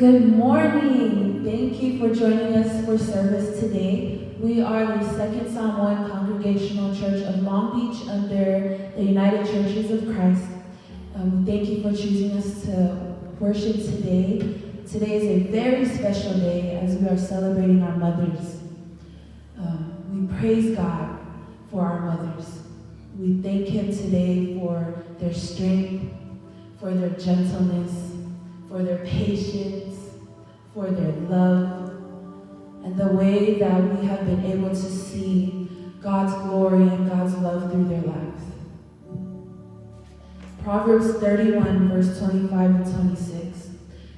Good morning. Thank you for joining us for service today. We are the Second Samoan Congregational Church of Long Beach under the United Churches of Christ. Thank you for choosing us to worship today. Today is a very special day as we are celebrating our mothers. We praise God for our mothers. We thank Him today for their strength, for their gentleness, for their patience, for their love, and the way that we have been able to see God's glory and God's love through their lives. Proverbs 31, verse 25 and 26.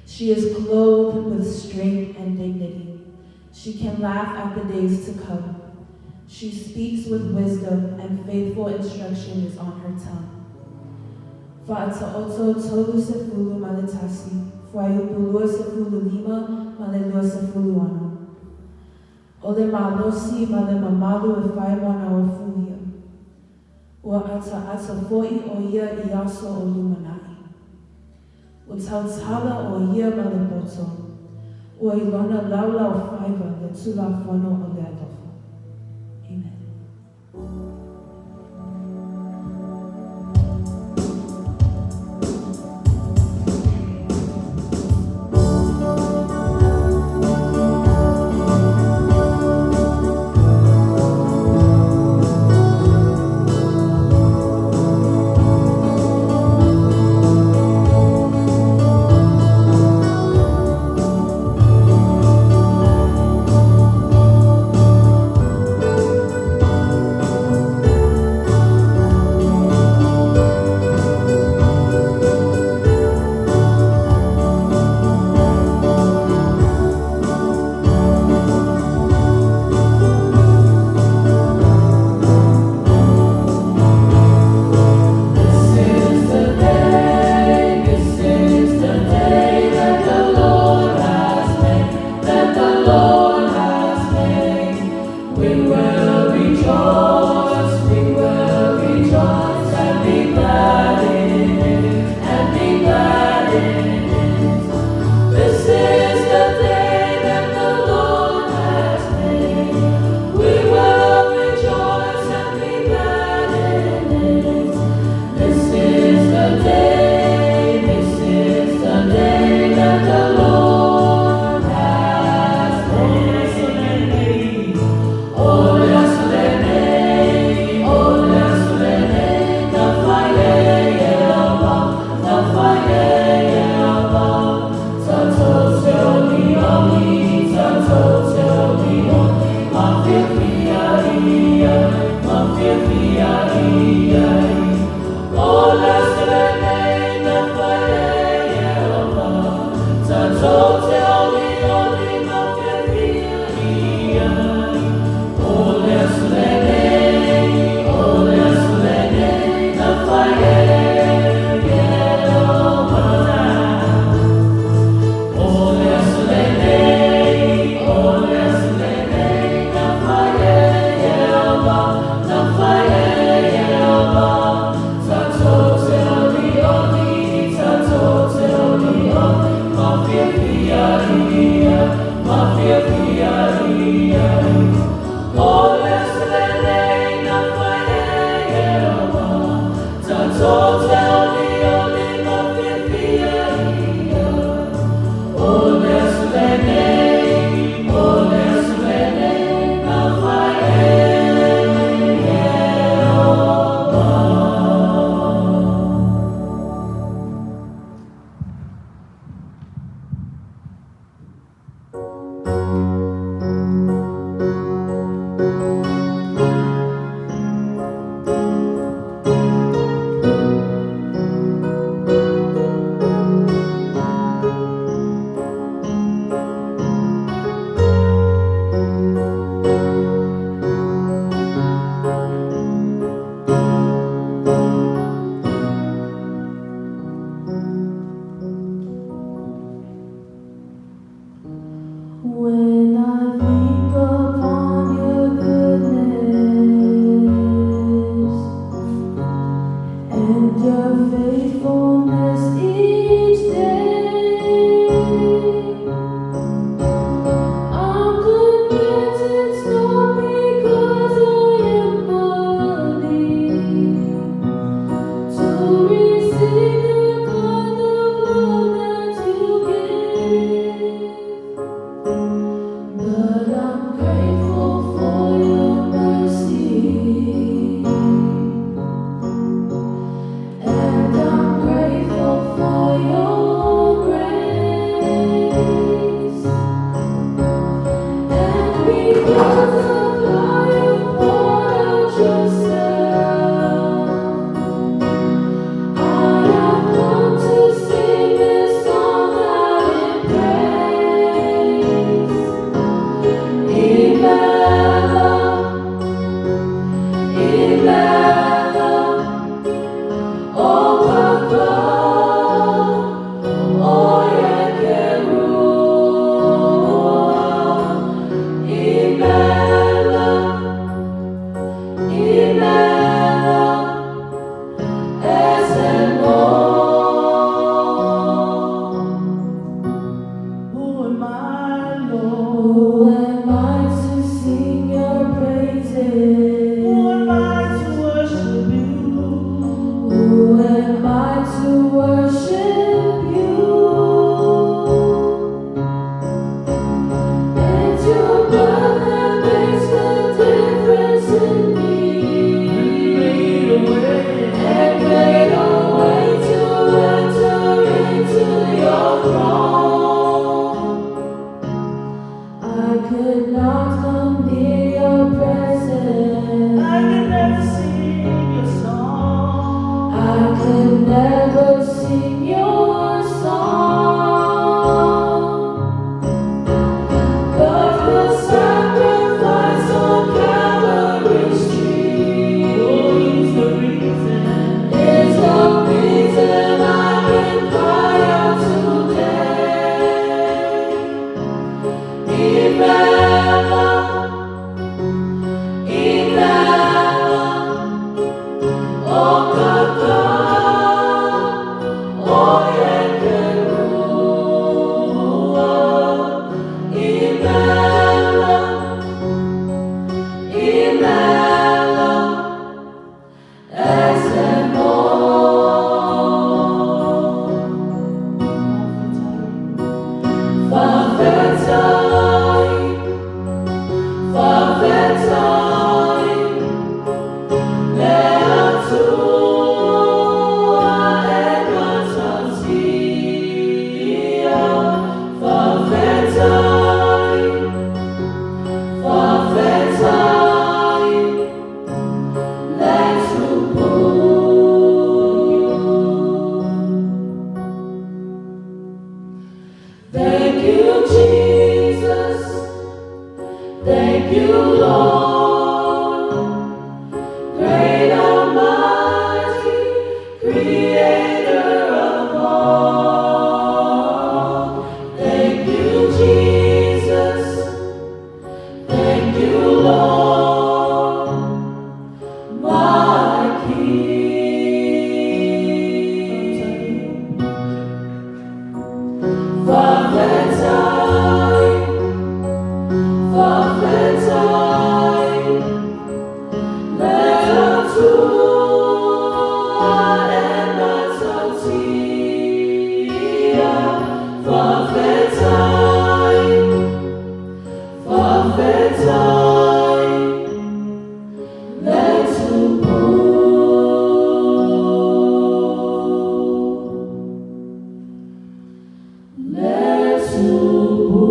She is clothed with strength and dignity. She can laugh at the days to come. She speaks with wisdom, and faithful instruction is on her tongue. Fa'ata'oto 31, fuaiupu 25 ma le 26. O le malosi ma le mamalu e fai mo na ofu ia. Ua ataata fo'i o ia i aso o lumana'i. Ua tautala o ia ma le poto. Ua i lona laulaufaiva le tulafono o le alofa. Amen. Thank you, Jesus. Thank you, Lord. Great Almighty, Creator of all. Thank you, Jesus. Thank you, Lord, my King. Fa'afetai, fa'afetai, le Atua e matautia. Fa'afetai, fa'afetai, le Tupu. Le Tupu.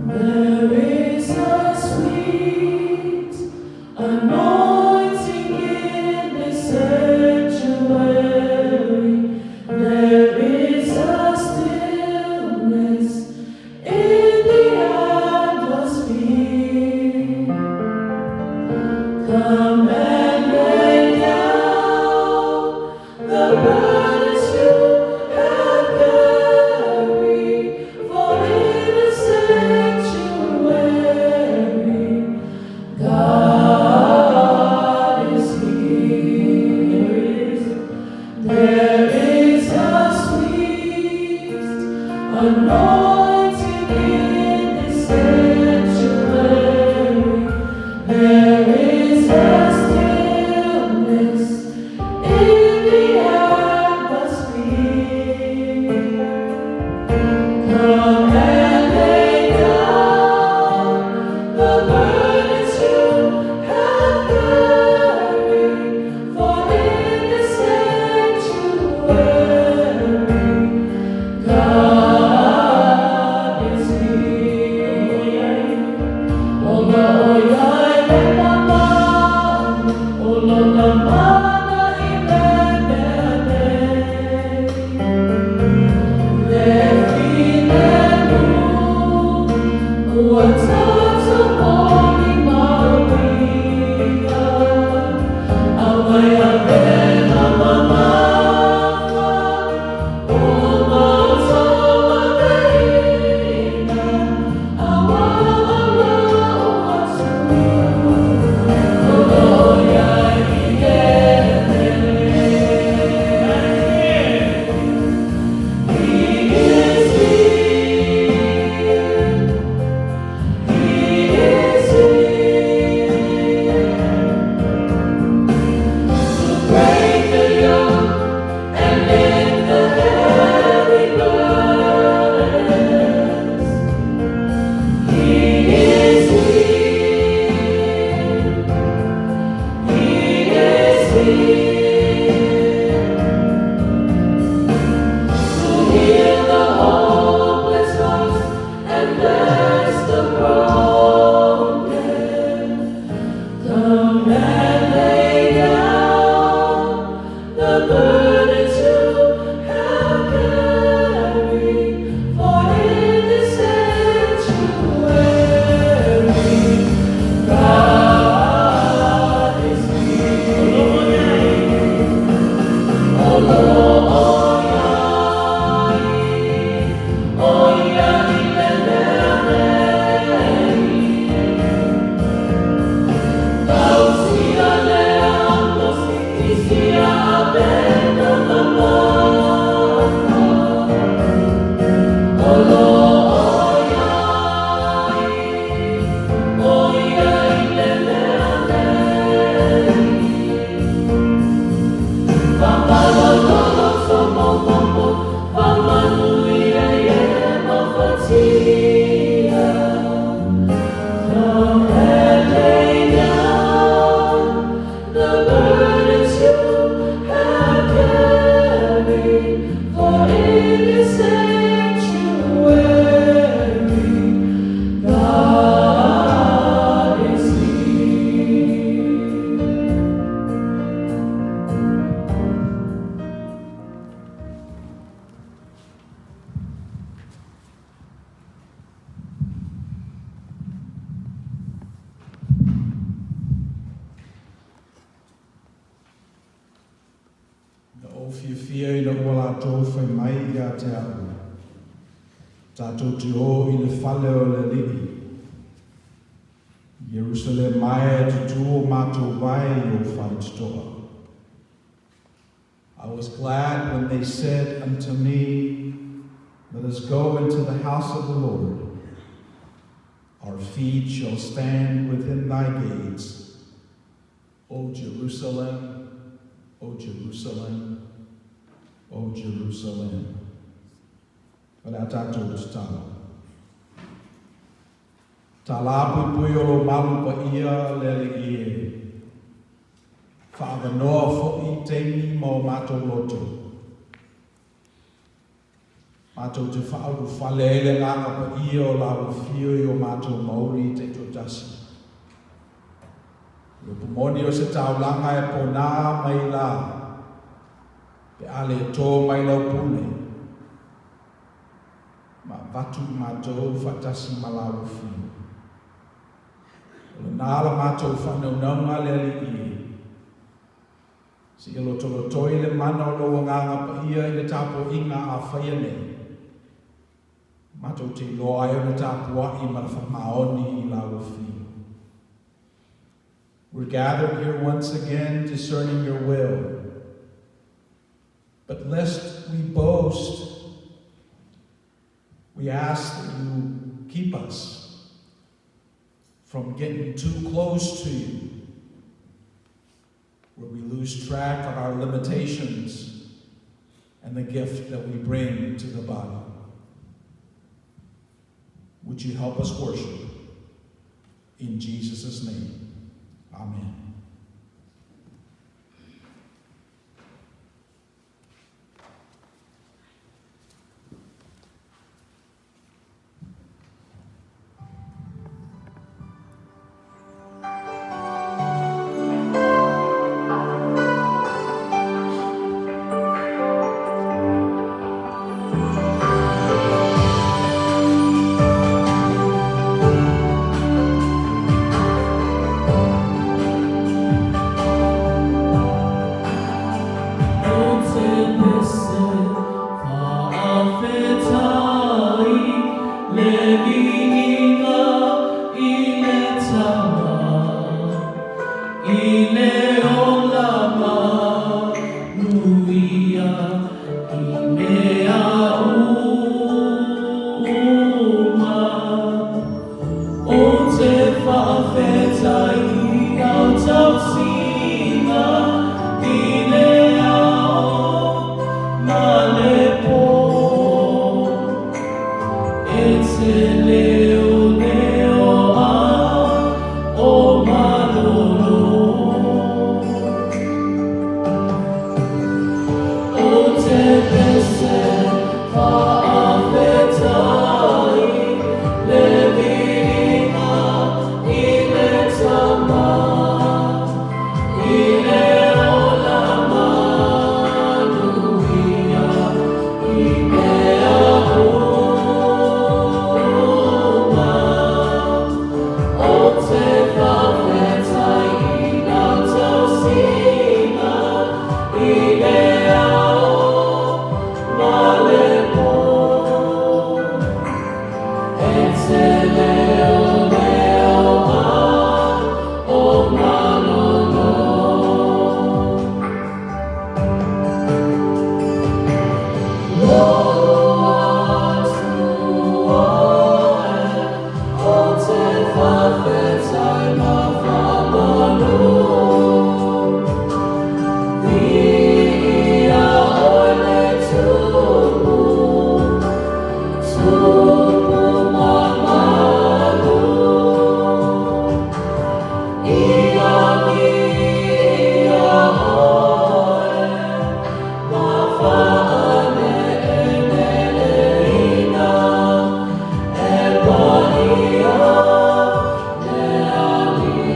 There mai ia te a'u, Tatou te o i le fale o le Alii. Ierusalema e, tutū o matou vae i ou faitotoa. I was glad when they said unto me, Let us go into the house of the Lord. Our feet shall stand within thy gates, O Jerusalem, O Jerusalem, O Jerusalem. O le a tatou tatalo. Talapuipui o lou malu paia le Alii e. Faaavanoa foʻi taimi ma o matou loto. Matou te faaulufale ai le Agaga Paia o lau Afio i o matou mauli taitoatasi. O le upu moni o se taulaga e ponā mai la, pe a le tō mai lau pule, ma avatu i matou faatasi ma lau Afio. O lenā la matou faanaunauga le Alii e. Seia lotolotoi le mana o lou Agaga Paia i le tapuaiga a faia nei. Matou te iloa ai ona tapuai ma le faamaoni i lau Afio. We're gathered here once again discerning your will. But lest we boast, we ask that you keep us from getting too close to you, where we lose track of our limitations and the gift that we bring to the body. Would you help us worship? In Jesus' name, amen. Ou te pese faafetai le viiga i le Tama, i le ola manuia i mea uma. Ou te faafetai i lau tausiga i le ao ma le pō. E te leoleo a o malolo. Ou te pese faafetai le viiga i le Tama, i le ola manuia i mea uma. Ou te faafetai i lau tausiga i le ao ma le pō. E te leoleo a o malolo. Lou Atua e, ou te faafetai ma faamalo. Viia oe le Tupu, Tupu mamalu. Ia viia oe, ma faaneeneeina e Paia le Alii.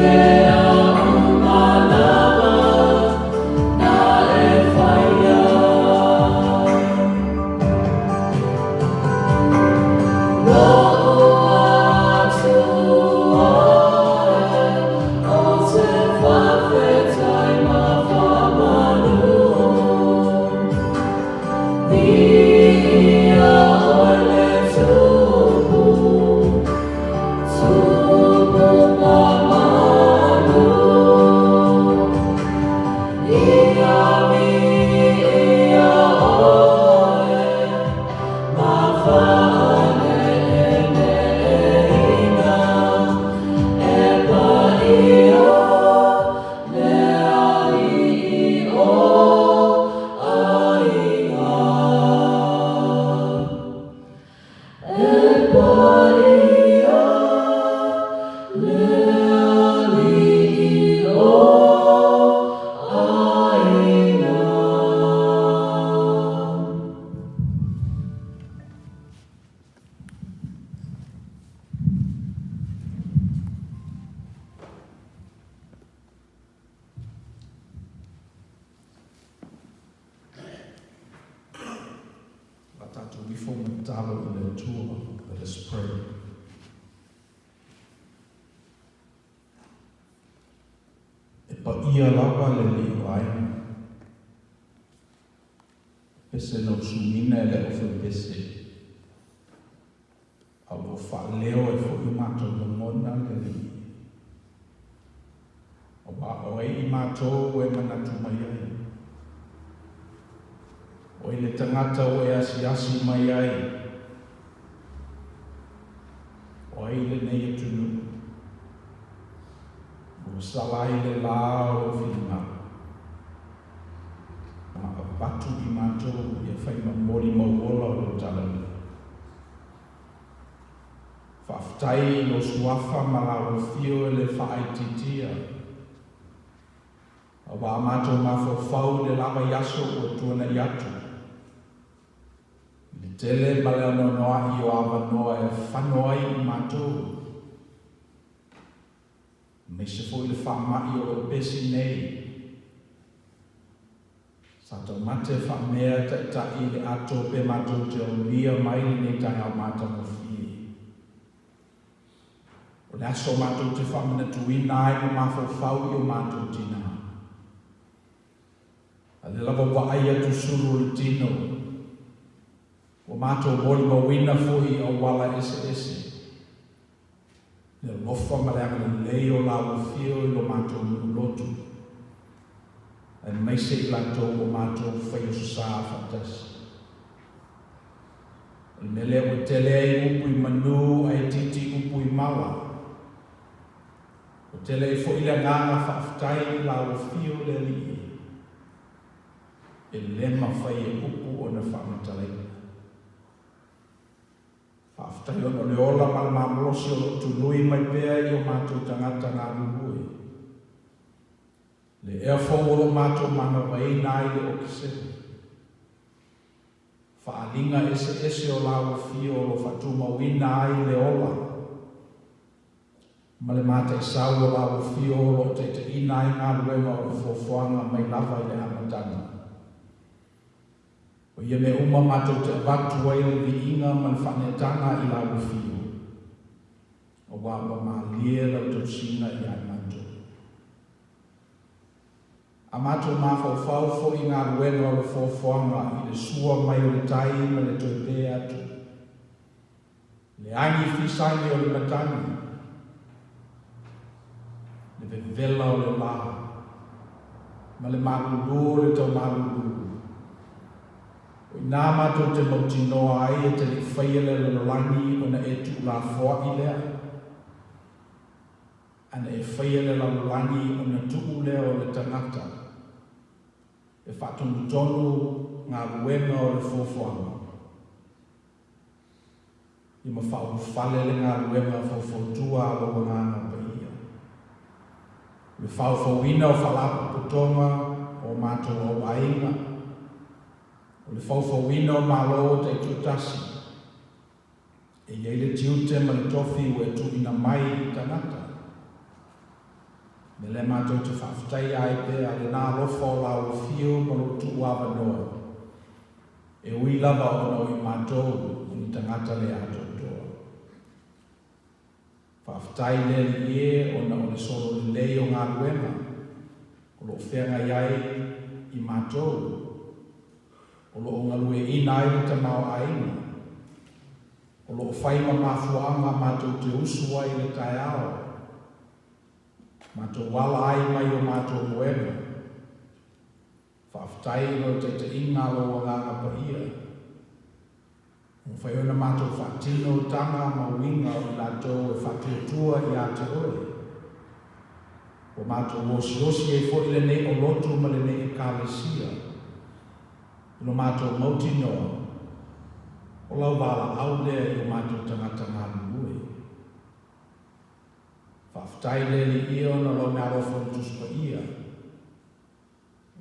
mea uma lava na e whaia. Lo'u atu oe o te whawhetai ma whamanu. Viia oe le Tupu, Tupu mamalu. Ia viia oe ma whaane'ene'eina, e paia le ali'i o aiga. E paia le ali'i o aiga. A tatou ifo ma tatalo i le Atua. Let us pray. E paia lava le alii o aiga. Pese na usumina e le aufaipese, a o lo o faaleo ai foi o matou lagona le Alii. Aua o ai i matou ua e manatu mai ai? O ai le tagata ua e asiasi mai ai? O ai lenei atunuu ua sala ai le lā o lou finagalo? Ma avatu i matou ia fai ma molimau ola o lou talalelei. Faafetai i lou suafa ma lau afio e le faaitiitia, aua a matou mafaufau i le lava i aso ua tuanai atu, i le tele ma le anoanoai o avanoa e fano ai i matou, aemaise foi le faamai o lo o pesi nei. Sa taumate faamea taitai i le ato pe matou te aulia mai lenei taeao matagofie. O le aso matou te faamanatuina ai ma mafaufau i o matou tina. A lea lava ua vaai atu sulu o le tino, ua matou molimauina foi i auala eseese le alofa ma le agalelei o lau afio i lo matou nuu lotu, aemaise i latou ua matou faiososā faatasi. O le mea lea ua tele ai upu i manu ae itiiti upu i mala. Ua tele ai foi le agaga faafetai i lau afio le Alii e. E le mafai e upu ona faamatalaina. Faafetai ona o le ola ma le malolosi o lo o tului mai pea i o matou tagata galulue. Le ea fou o lo o matou manavaina ai le okesene. Faaaliga eseese o lau afio o lo o faatumauina ai le ola ma le mataisau o lau afio o lo o taitaiina ai galuega o le fuafuaga mai lava i le amataga. O ia mea uma matou te avatu ai le viiga ma le faaneetaga i lau afio, aua ua malie lau tausiga ia i matou. A matou mafaufau foi i galuega o le foafoaga i le sua mai o le tai ma le toe pē atu, le agi fisagi o le matagi, le vevela o le lā, ma le malūlū o le taumalūlū. O i inā matou te mautinoa ai e te le i faia le lalolagi ona e tuulafoaʻi lea. Ana e faia le lalolagi ona tuu lea o le tagata e faatonutonu galuega o le fuafuaga, ia ma faaulufale le galuega faufautua a lou Agaga Paia. O le faofauina o faalapotopotoga o matou auaiga, o le faufauina o Malo taitoatasi, E i ai le tiute ma le tofi ua e tuuina mai i tagata. Mea lea matou te faafetaia ai pea lena alofa o la afio ma lou tuuavanoa, e ui lava ona o i matou o ni tagata le atoatoa. Faafetai le Alii e ona o le solo lelei o galuega o lo o feagai ai i matou, o lo o galueaiina ai le tamaoaiga, o lo o fai ma mafuaaga matou te usu ai i le taeao, matou ala ai mai o matou moega. Faafetai i lau taitaiga a lou Agaga Paia. Ua mafai ona matou faatino taga ma uiga o i latou e faatuatua ia te oe. Ua matou osiosi ai foi lenei olotu ma lenei Ekalesia i lo matou mautinoa o lau valaau lea i o matou tagata galulue. Faafetai le Alii ona o lau meaalofa o le Tusi Paia.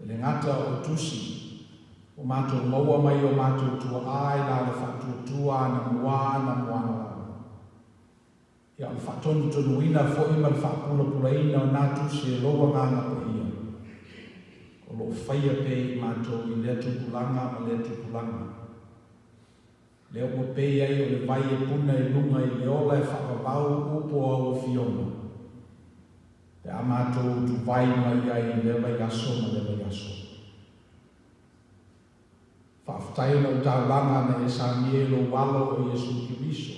E le gata o tusi ua matou maua mai o matou tuaa i la le faatuatua anamuā anamuā lava. Ia o le faatonutonuina foi ma le faapulapulaina o na tusi e lou Agaga Paia, o lo o faia pea i matou i lea tupulaga ma lea tupulaga. Lea ua pei ai o le vai e puna i luga i le ola e faavavau upu o au afioga, pe a matou utuvai mai ai i lea vaiaso ma lea vaiaso. Faafetai ona o taulaga na e saunia i lou Alo o Iesu Keriso,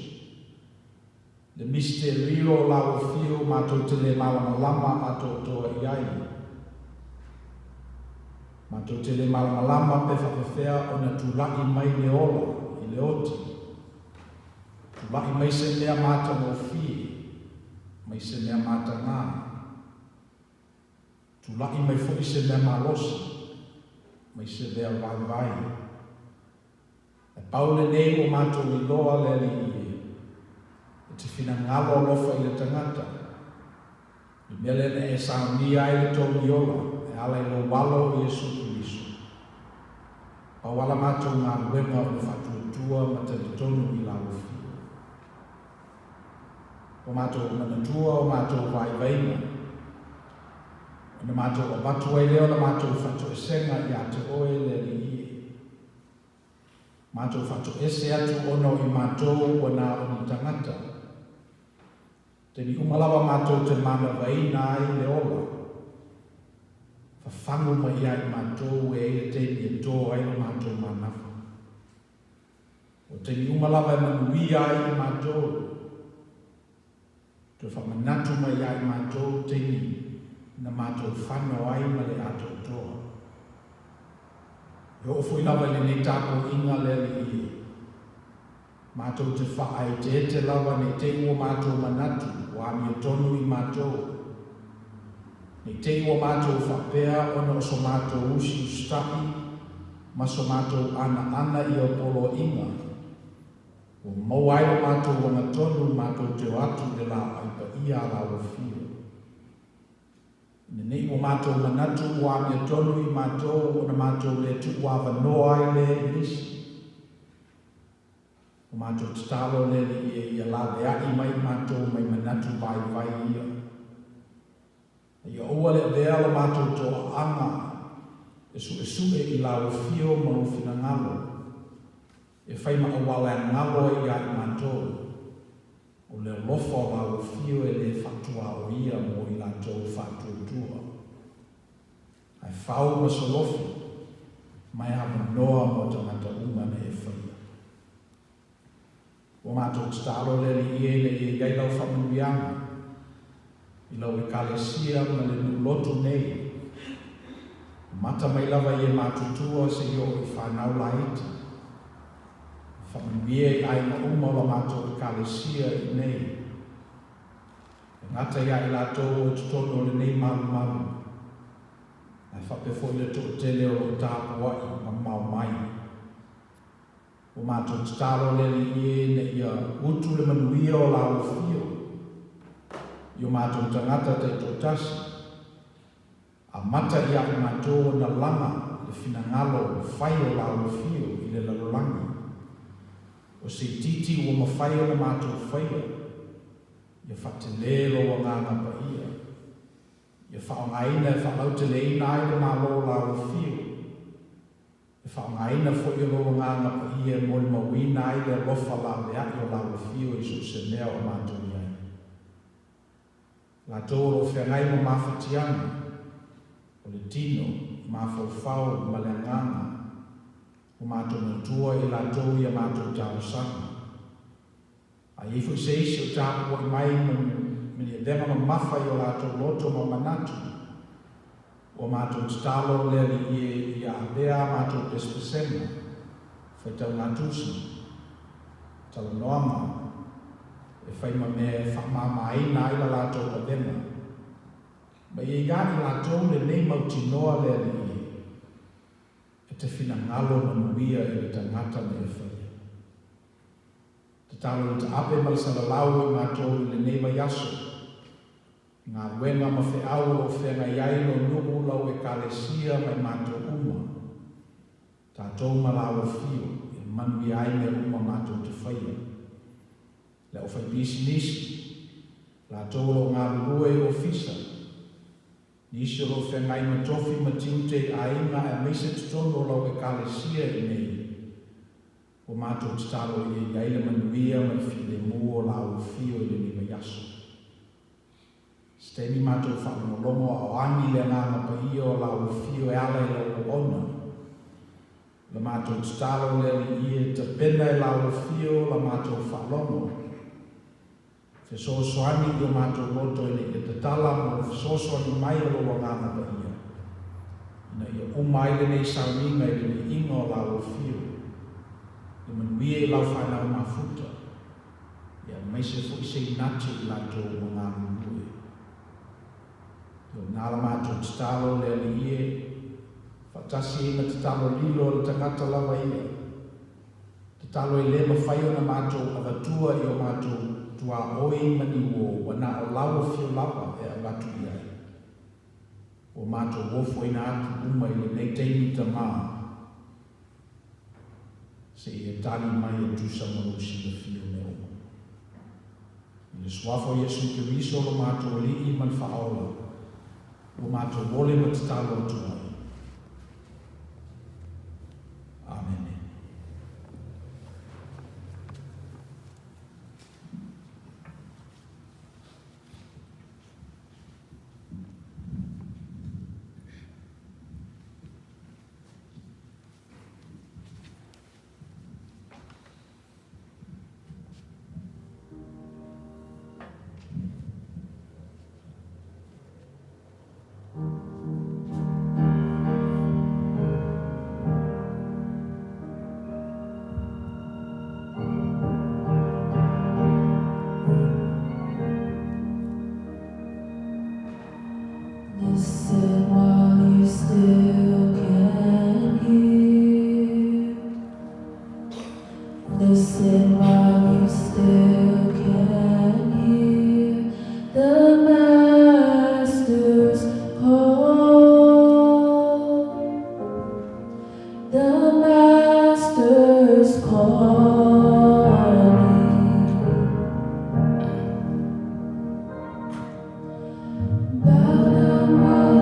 le misiterio o lau afio matou te le malamalama atoatoa i ai. Matou te le malamalama pe faapefea ona tula'i mai le ola i le oti, tula'i mai se mea matagofie, mai se mea matagā, tula'i mai foi se mea malosi, mai se mea vaivai. Ae pau lenei ua matou iloa le Alii e, e te finagalo alofa i le tagata, le mea lea na e saunia ai le togi ola e ala i lou Alo o Iesu Keriso. Pau ala matou galuega o le faatuatua ma talitonu i lau afio. Ua matou manatua o matou vaivaiga, ona matou avatu ai lea o la matou faatoesega ia te oe le Alii e. Matou faatoese atu ona o i matou ua na o ni tagata. Taimi uma lava matou te manavaina ai le ola, fafagu mai ia i matou e ai le taimi e tō ai lo matou manava. O taimi uma lava e manuia ai i matou, toe faamanatu mai ia i matou taimi na matou fano ai ma le atoatoa. E oo foi lava i lenei tapuaiga le Alii e. Matou te faaeteete lava ne i te i ua matou manatu ua amiotonu i matou, ne i te i ua matou faapea ona o so matou usiusitaʻi ma so matou anaana i au poloaiga, ua maua ai lo matou agatonu matou te o atu i le laai paia a lau Afio. Ina ne i ua matou manatu ua amiotonu i matou ona matou le tuuavanoa ai lea i nisi, Ua matou tatalo le Alii e ia laveai mai matou mai manatu vaivai ia. A ia aua le avea lo matou toaaga e suesue i lau afio ma lou finagalo, e fai ma auala e galo ai ia i matou, o le alofa o lau afio e le faatuaoia mo i latou faatuatua. Ae fau ma solofi, ma e avanoa mo tagata uma na e faia. Ua matou tatalo le Alii e ina ia i ai lau faamanuiaga i lau Ekalesia ma le nuu lotu nei, amata mai lava i e matutua seia oo i fanau laiti. Faamanuia i aiga uma o la matou Ekalesia i nei. E gata ia i latou o i totonu o lenei malumalu, ae faapea foi le toatele o lo o tapuai mamao mai. Ua matou tatalo le Alii e ina ia utu le manuia o lau afio i o matou tagata taitoatasi, amata ia i matou ona laga le finagalo fai o lau afio i le lalolagi. O se itiiti ua mafai ona matou faia, ia faatele lou Agaga Paia. Ia faaaogaina e faalauteleina ai le Malo o lau Afio, e faaaogaina foi e lou Agaga Paia e molimauina ai le alofa laveai o lau Afio i so o se mea o matou i ai. Latou o lo o feagai ma mafatiaga o le tino, mafaufau ma le agaga, ua matou manatua i latou i a matou talosaga. A i ai foi se isi o tapuai mai ma ni avega mamafa i o latou loto ma manatu, ua matou tatalo le Alii e ia avea a matou pesepesega, faitauga-tusi, talanoaga, e fai ma mea e faamamaina ai la latou avega, ma ia iā i latou lenei mautinoa le Alii e, e te finagalo manuia i le tagata na e faia. Tatalo i le taape ma le salalau o i matou i lenei vaiaso, i galuega ma feau o lo o feagai ai lou nuu, lau Ekalesia ma i matou uma, tatou ma lau Afio, e manuia ai mea uma matou te faia. Le aufaipisinisi, latou o lo o galulue i ofisa, nisi o lo o feagai ma tofi ma tiute i aiga aemaise totonu o lau Ekalesia i inei, Ua matou tatalo ia i ai le manuia ma le filemu o lau afio i lenei vaiaso. Se taimi matou faalogologo a o agi le Agaga Paia o lau afio e ala i lau auauna. O le matou tatalo le Alii e tapena e lau afio la matou faalogo. Fesoasoani i o matou loto ina ia tatala mo le fesoasoani mai o lou Agaga Paia, ina ia uma ai lenei sauniga i le viiga o lau Afio, le manuia i lau fanau mafuta, ia aemaise foi se inati i latou ua galulue. O lena la matou tatalo le Alii e, faatasi ai ma tatalo lilo a le tagata lava ia. Tatalo e le mafai ona matou avatua i o matou tuaoi ma ni uo ua na o lau afio lava e avatu i ai. Ua matou ofoina atu uma i lenei taimi Tamā, seia tali mai e tusa ma lou silafia o mea uma. I le Suafa o Iesu Keriso lo matou Alii ma le Faaola, ua matou ole ma tatalo atu ai. Amene. Listen while you still can hear. Listen while you still can hear the Master's call. The Master's calling. Bow down while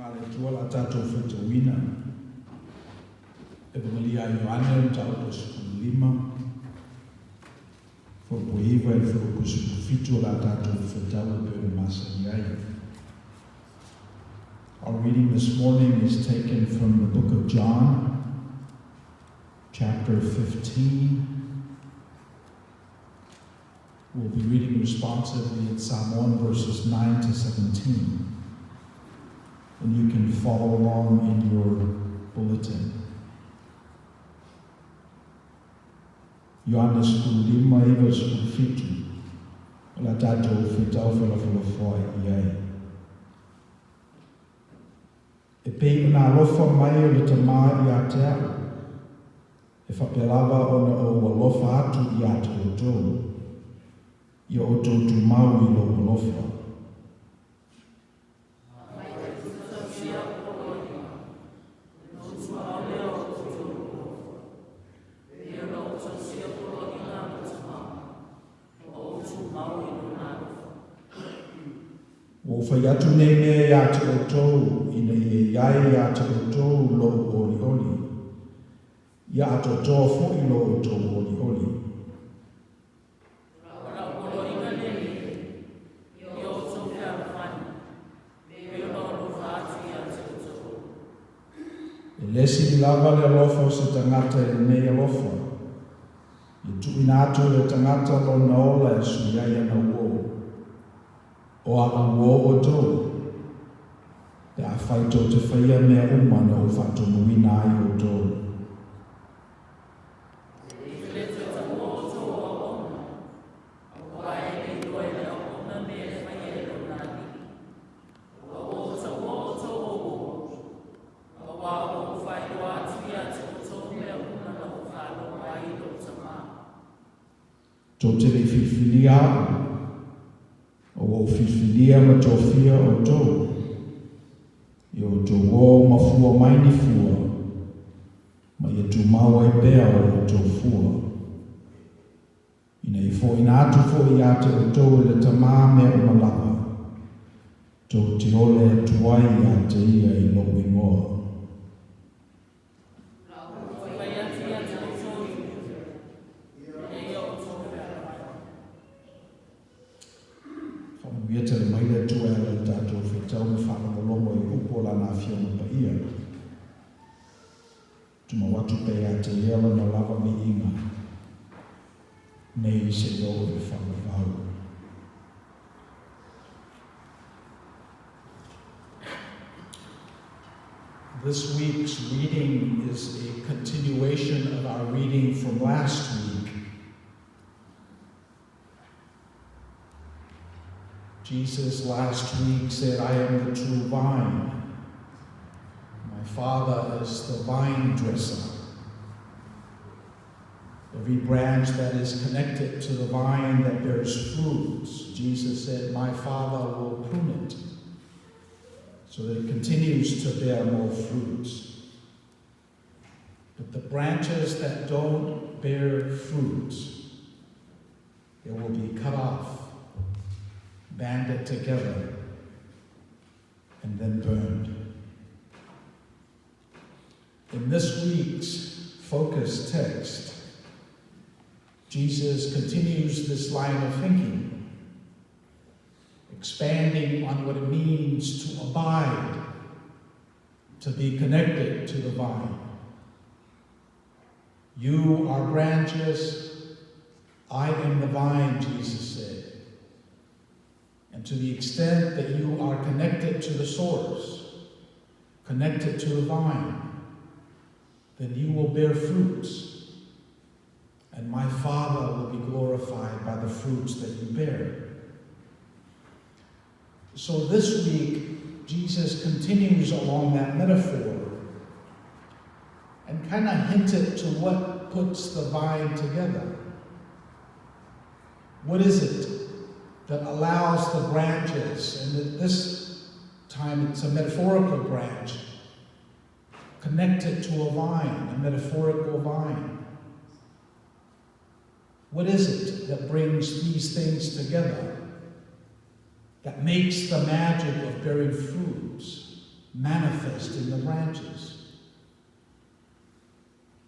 A le Atua o le a tatou faitauina Evagelia a Ioane mataupu e 15, fuaiupu e 9 i le fuaiupu e 17 o le a tatou faitau e pei ona masani ai. Our reading this morning is taken from the book of John, chapter 15. We'll be reading responsively in Samoan verses 9 to 17. And you can follow along in your bulletin. Ioane 15, 9 17, o le a tatou faitau felafolafoai i ai. E pei ona alofa mai o le Tamā ia te a'u, e faapea lava ona ou alofa atu ia te outou, ia outou tumau i lou alofa. Ua ou fai atu nei mea iā te outou, ina ia i ai iā te outou lou olioli, ia atoatoa foʻi lo outou olioli. O lau poloaiga lenei, ia outou fealofani, e pei ona ou alofa atu ia te outou. E le sili lava le alofa o se tagata i lenei alofa, ia tuuina atu e le tagata lona ola e sui ai ana uō. O a'u uō outou, pe afai tou te faia mea uma na ou faatonuina ai outou. Ou te le toe taua outou o auauna, aua e le iloa e le auauna mea e faia e lona alii. A ua ou taua outou o uō, aua ua ou faailoa atu ia te outou mea uma na ou faalogo ai i lou Tamā. Tou te le i filifilia a'u, a ua ou filifilia ma tofia outou, ia outou ō ma fua mai ni fua, ma ia tumau ai pea o outou fua. Ina ia foʻina atu foʻi ia te outou e le Tamā mea uma lava, tou te ole atu ai ia te ia i lou igoa. Ou te fai atu ia te outou i uta, ina ia outou fealofani. Faamanuia tele mai le Atua e ala i le tatou faitau ma faalogologo i upu o Lana Afioga Paia. Tumau atu pea ia te Ia Lona lava viiga, nei seia oo i le faavavau. This week's reading is a continuation of our reading from last week. Jesus last week said, I am the true vine. My Father is the vine dresser. Every branch that is connected to the vine that bears fruits, Jesus said, My Father will prune it so that it continues to bear more fruits. But the branches that don't bear fruits, they will be cut off, banded together, and then burned. In this week's focus text, Jesus continues this line of thinking, expanding on what it means to abide, to be connected to the vine. You are branches, I am the vine, Jesus said. And to the extent that you are connected to the source, connected to the vine, then you will bear fruits, and my Father will be glorified by the fruits that you bear. So this week, Jesus continues along that metaphor and kind of hinted to what puts the vine together. What is it that allows the branches, and at this time it's a metaphorical branch, connected to a vine, a metaphorical vine? What is it that brings these things together, that makes the magic of bearing fruits? manifest in the branches?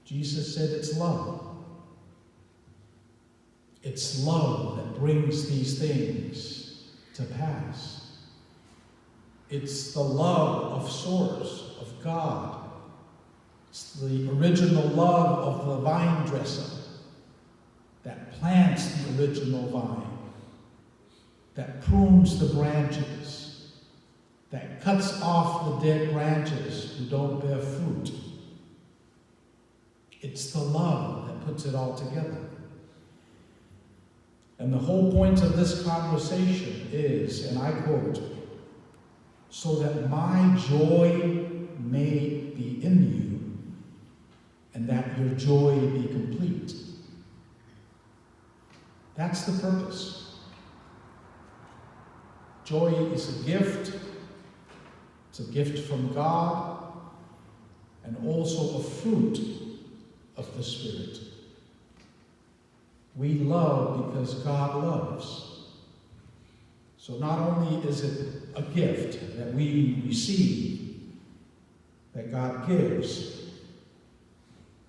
Jesus said it's love. It's love that brings these things to pass. It's the love of Source, of God. It's the original love of the vinedresser that plants the original vine, that prunes the branches, that cuts off the dead branches who don't bear fruit. It's the love that puts it all together. And the whole point of this conversation is, and I quote, so that my joy may be in you and that your joy be complete. That's the purpose. Joy is a gift. It's a gift from God and also a fruit of the Spirit. We love because God loves. So not only is it a gift that we receive, that God gives,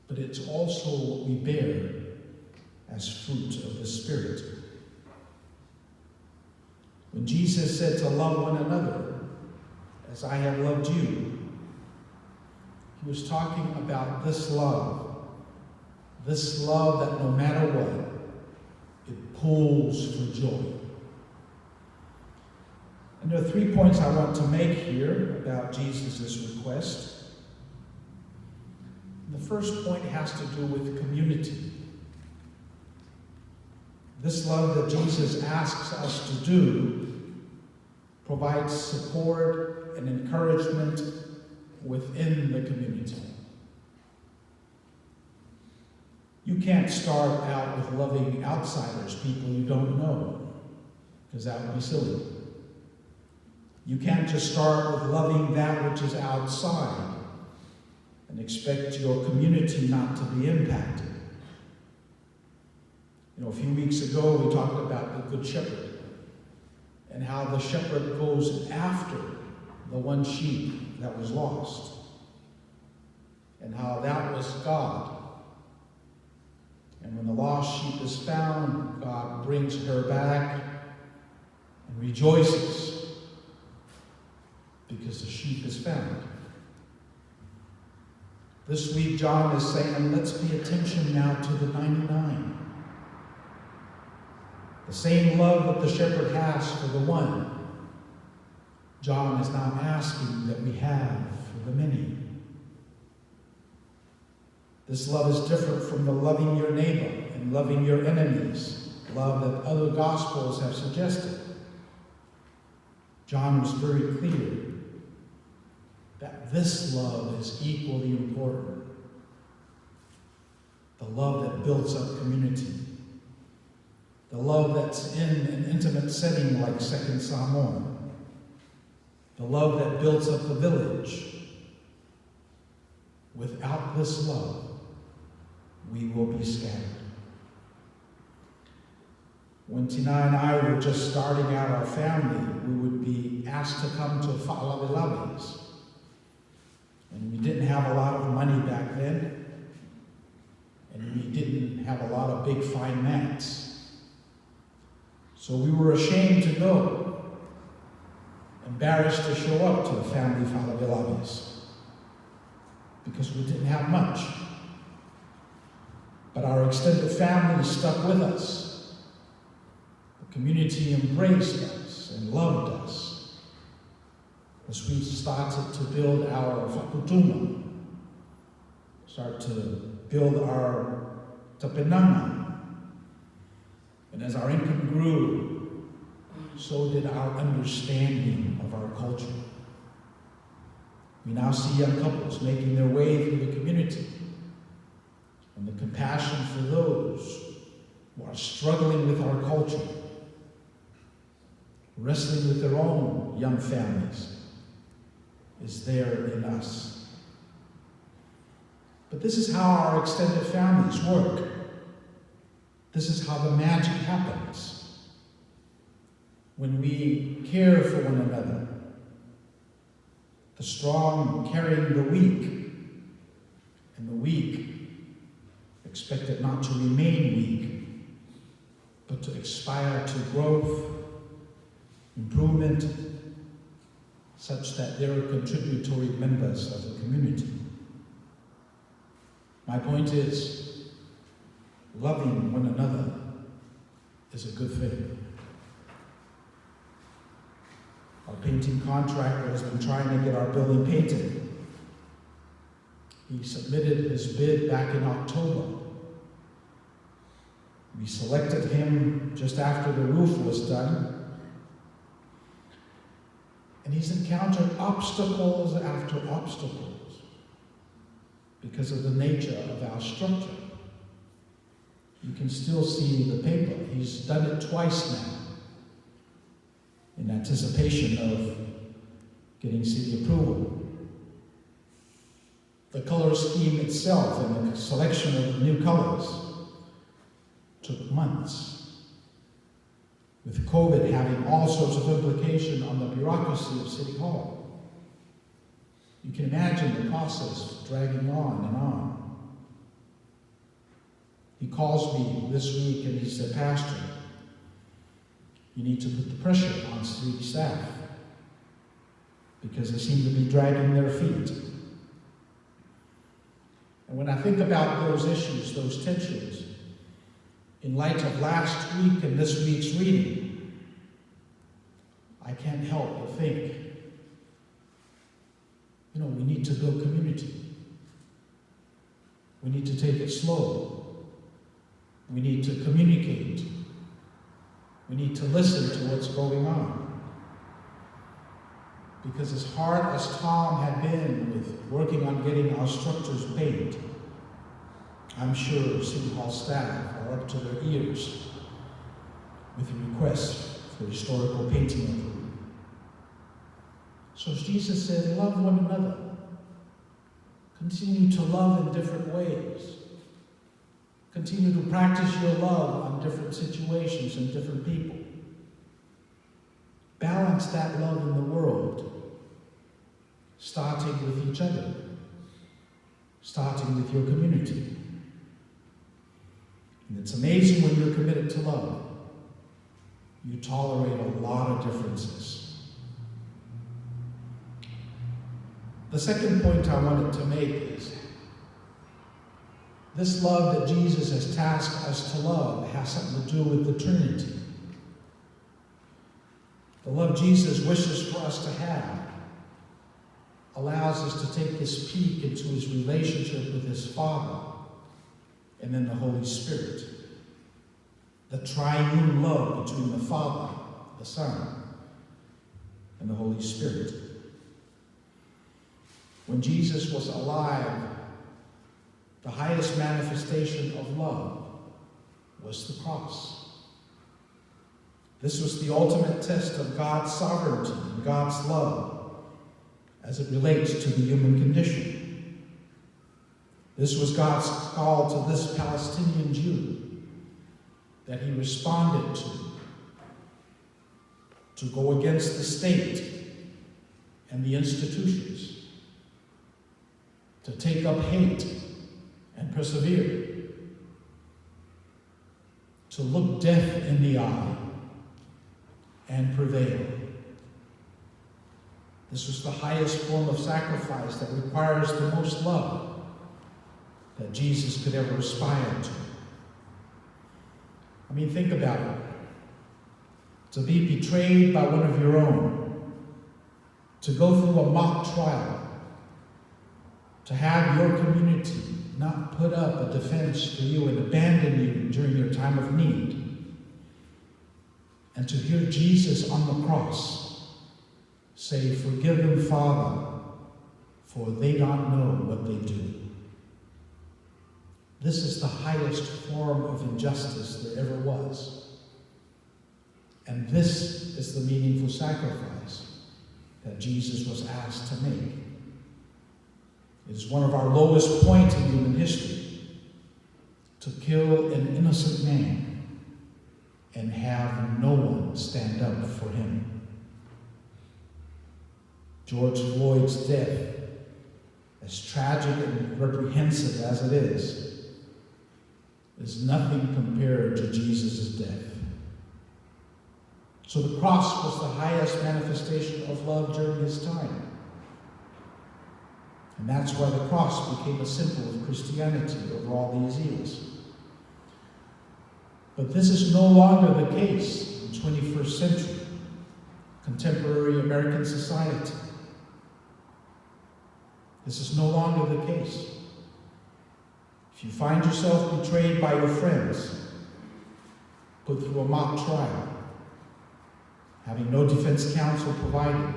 but it's also what we bear as fruit of the Spirit. When Jesus said to love one another as I have loved you, he was talking about this love that no matter what, it pulls for joy. And there are 3 points I want to make here about Jesus' request. The first point has to do with community. This love that Jesus asks us to do provides support and encouragement within the community. You can't start out with loving outsiders, people you don't know, because that would be silly. You can't just start with loving that which is outside and expect your community not to be impacted. A few weeks ago we talked about the Good Shepherd and how the shepherd goes after the one sheep that was lost, and how that was God. And when the lost sheep is found, God brings her back and rejoices because the sheep is found. This week, John is saying, let's pay attention now to the 99. The same love that the shepherd has for the one, John is now asking that we have for the many. This love is different from the loving your neighbor and loving your enemies, love that other gospels have suggested. John was very clear that this love is equally important. The love that builds up community. The love that's in an intimate setting like Second Samoan. The love that builds up the village. Without this love, we will be scattered. When Tina and I were just starting out our family, we would be asked to come to Fa'alavelave. And we didn't have a lot of money back then. And we didn't have a lot of big fine mats. So we were ashamed to go, embarrassed to show up to the family Fa'alavelaves, because we didn't have much. But our extended family stuck with us. The community embraced us and loved us as we started to build our fakutuma, start to build our tapenanga. And as our income grew, so did our understanding of our culture. We now see young couples making their way through the community, and the compassion for those who are struggling with our culture, wrestling with their own young families, is there in us. But this is how our extended families work. This is how the magic happens. When we care for one another, The strong carrying the weak, and the weak expected not to remain weak, but to aspire to growth, improvement, such that they're contributory members of the community. My point is, loving one another is a good thing. Our painting contractor has been trying to get our building painted. He submitted his bid back in October. We selected him just after the roof was done. And he's encountered obstacles after obstacles because of the nature of our structure. You can still see the paper. He's done it twice now in anticipation of getting city approval. The color scheme itself and the selection of new colors took months, with COVID having all sorts of implication on the bureaucracy of City Hall. You can imagine the process dragging on and on. He calls me this week and he said, Pastor, you need to put the pressure on city staff because they seem to be dragging their feet. And when I think about those issues, those tensions, in light of last week and this week's reading, I can't help but think, we need to build community. We need to take it slow. We need to communicate. We need to listen to what's going on. Because as hard as Tom had been with working on getting our structures paid, I'm sure City Hall staff are up to their ears with the requests for historical painting approval. So Jesus said, love one another. Continue to love in different ways. Continue to practice your love on different situations and different people. Balance that love in the world, starting with each other, starting with your community. And it's amazing when you're committed to love, you tolerate a lot of differences. The second point I wanted to make is this love that Jesus has tasked us to love has something to do with the Trinity. The love Jesus wishes for us to have allows us to take this peek into his relationship with his Father and then the Holy Spirit. The triune love between the Father, the Son, and the Holy Spirit. When Jesus was alive, the highest manifestation of love was the cross. This was the ultimate test of God's sovereignty and God's love as it relates to the human condition. This was God's call to this Palestinian Jew that he responded to go against the state and the institutions, to take up hate and persevere, to look death in the eye and prevail. This was the highest form of sacrifice that requires the most love that Jesus could ever aspire to. Think about it. To be betrayed by one of your own, to go through a mock trial, to have your community not put up a defense for you and abandon you during your time of need, and to hear Jesus on the cross say, Forgive them, Father, for they don't know what they do. This is the highest form of injustice there ever was. And this is the meaningful sacrifice that Jesus was asked to make. It is one of our lowest points in human history to kill an innocent man and have no one stand up for him. George Floyd's death, as tragic and reprehensive as it is nothing compared to Jesus' death. So the cross was the highest manifestation of love during his time. And that's why the cross became a symbol of Christianity over all these years. But this is no longer the case in 21st century contemporary American society. This is no longer the case. If you find yourself betrayed by your friends, put through a mock trial, having no defense counsel provided,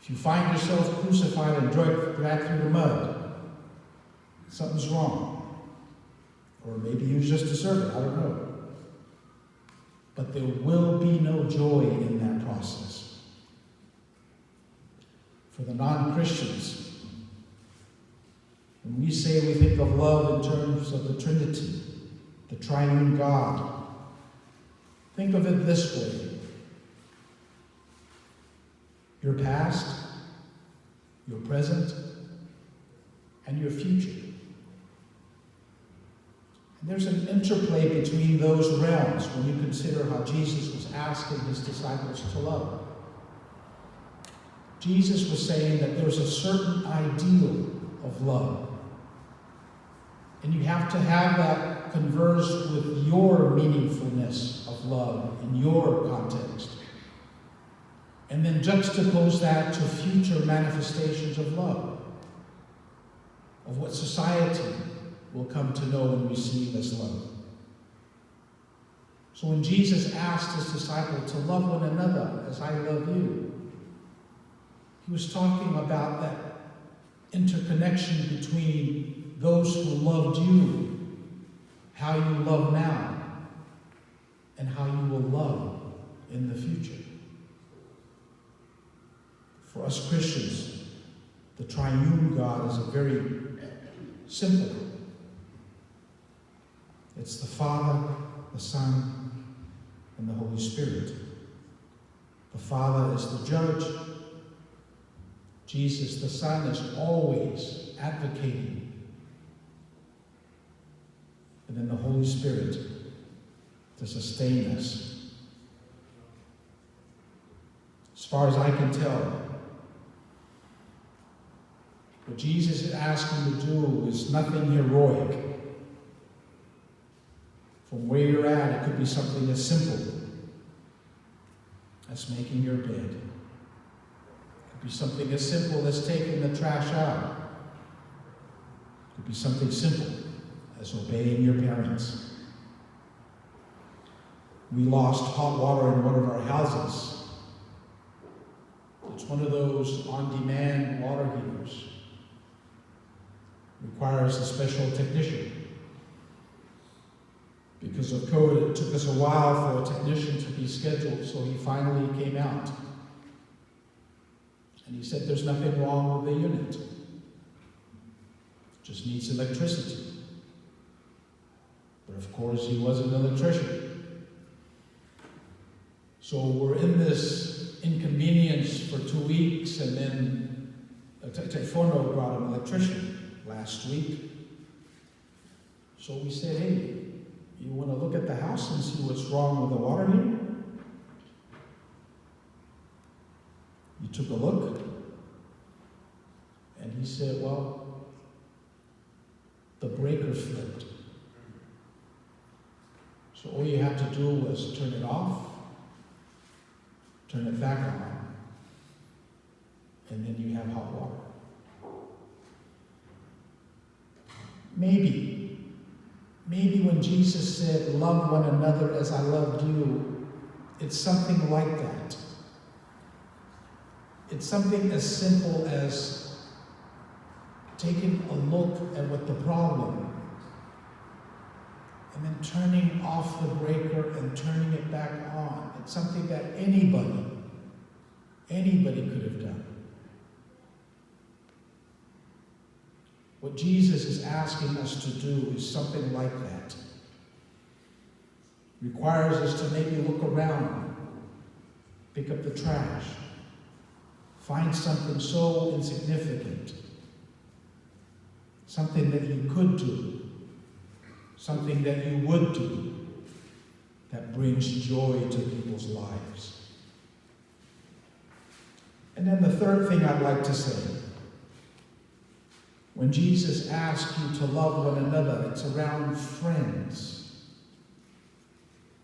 if you find yourself crucified and dragged through the mud, something's wrong. Or maybe you just deserve it, I don't know. But there will be no joy in that process. For the non-Christians, when we say we think of love in terms of the Trinity, the triune God, think of it this way. Your past, your present, and your future. And there's an interplay between those realms when you consider how Jesus was asking his disciples to love. Jesus was saying that there's a certain ideal of love. And you have to have that converse with your meaningfulness of love in your context. And then juxtapose that to future manifestations of love, of what society will come to know and receive as love. So when Jesus asked his disciple to love one another as I love you, he was talking about that interconnection between those who loved you, how you love now, and how you will love in the future. For us Christians, the triune God is a very simple. It's the Father, the Son, and the Holy Spirit. The Father is the judge. Jesus, the Son, is always advocating. And then the Holy Spirit to sustain us. As far as I can tell, what Jesus is asking to do is nothing heroic. From where you're at, it could be something as simple as making your bed. It could be something as simple as taking the trash out. It could be something simple as obeying your parents. We lost hot water in one of our houses. It's one of those on-demand water heaters. Requires a special technician. Because of COVID, it took us a while for a technician to be scheduled, so he finally came out. And he said there's nothing wrong with the unit. It just needs electricity. But of course, he wasn't an electrician. So we're in this inconvenience for 2 weeks, and then Taifono brought an electrician last week. So we said, hey, you want to look at the house and see what's wrong with the water heater? He took a look, and he said, well, the breaker flipped. So all you had to do was turn it off, turn it back on, and then you have hot water. Maybe when Jesus said, love one another as I loved you, it's something like that. It's something as simple as taking a look at what the problem and then turning off the breaker and turning it back on. It's something that anybody could have done. What Jesus is asking us to do is something like that. Requires us to maybe look around, pick up the trash, Find something so insignificant, something that you could do, something that you would do, that brings joy to people's lives. And then the third thing I'd like to say, when Jesus asks you to love one another, it's around friends.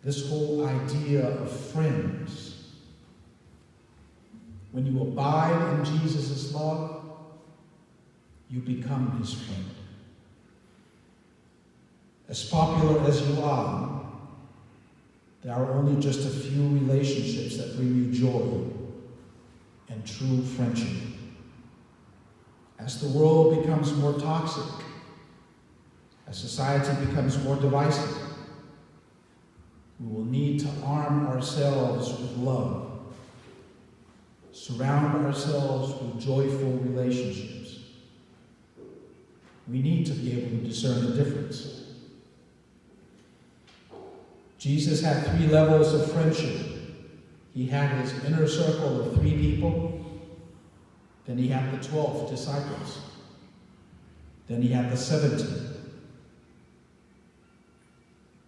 This whole idea of friends. When you abide in Jesus' love, you become his friend. As popular as you are, there are only just a few relationships that bring you joy and true friendship. As the world becomes more toxic, as society becomes more divisive, we will need to arm ourselves with love, surround ourselves with joyful relationships. We need to be able to discern the difference. Jesus had 3 levels of friendship. He had his inner circle of 3 people. Then he had the 12 disciples. Then he had the 70.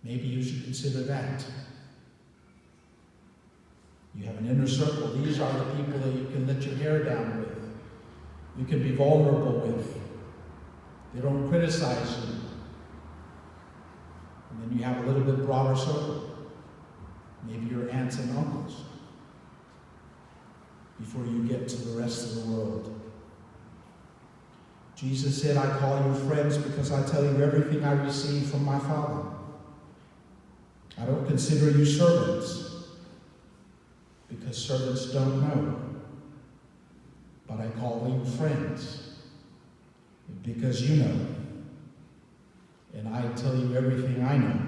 Maybe you should consider that. You have an inner circle. These are the people that you can let your hair down with. You can be vulnerable with. They don't criticize you. And then you have a little bit broader circle. Maybe your aunts and uncles. Before you get to the rest of the world. Jesus said, I call you friends because I tell you everything I receive from my Father. I don't consider you servants, because servants don't know. But I call you friends, because you know. And I tell you everything I know.